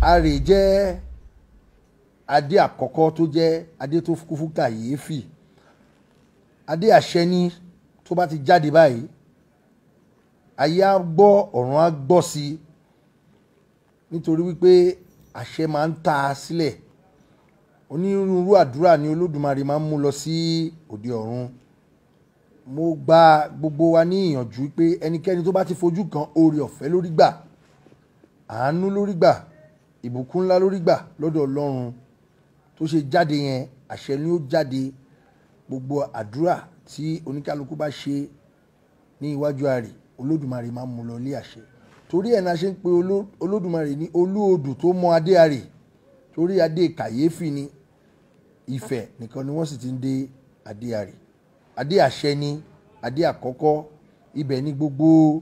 Arè jẹ́ adé àkọ́kọ́ tó jẹ́ adé tó kún fún kàyéfì. Adé àṣẹ ni, tó bá ti jáde báyìí, ayé á gbọ́, ọ̀run á gbọ́ sí i, nítorí wípé àṣẹ máa ń ta á sílẹ̀. Onírúurú àdúrà ni Olódùmarè máa ń mú lọ sí òde ọ̀run. Mo gba gbogbo wa ní ìyànjú pé ẹnikẹ́ni tó bá ti fojú kan, oore ọ̀fẹ́ lórí gbà, àánú lórí gbà, ìbùkún ńlá lórí gbà lọ́dọ̀ Ọlọ́run. Tó ṣe jáde yẹn, àṣẹ ni ó jáde. Gbogbo àdúrà tí oníkálukú bá ṣe ní iwájú Arè, Olódùmarè máa ń mú lọ ilé àṣẹ. Torí ẹ̀ náà ṣe ń pe Olódùmarè ní Olú Odù tó mọ adé Arè, torí adé kàyéfì ni. Ifẹ̀ nìkan ni wọ́n sì ti ń dé adé Arè. Adé àṣẹ ni adé àkọ́kọ́, ibẹ̀ ni gbogbo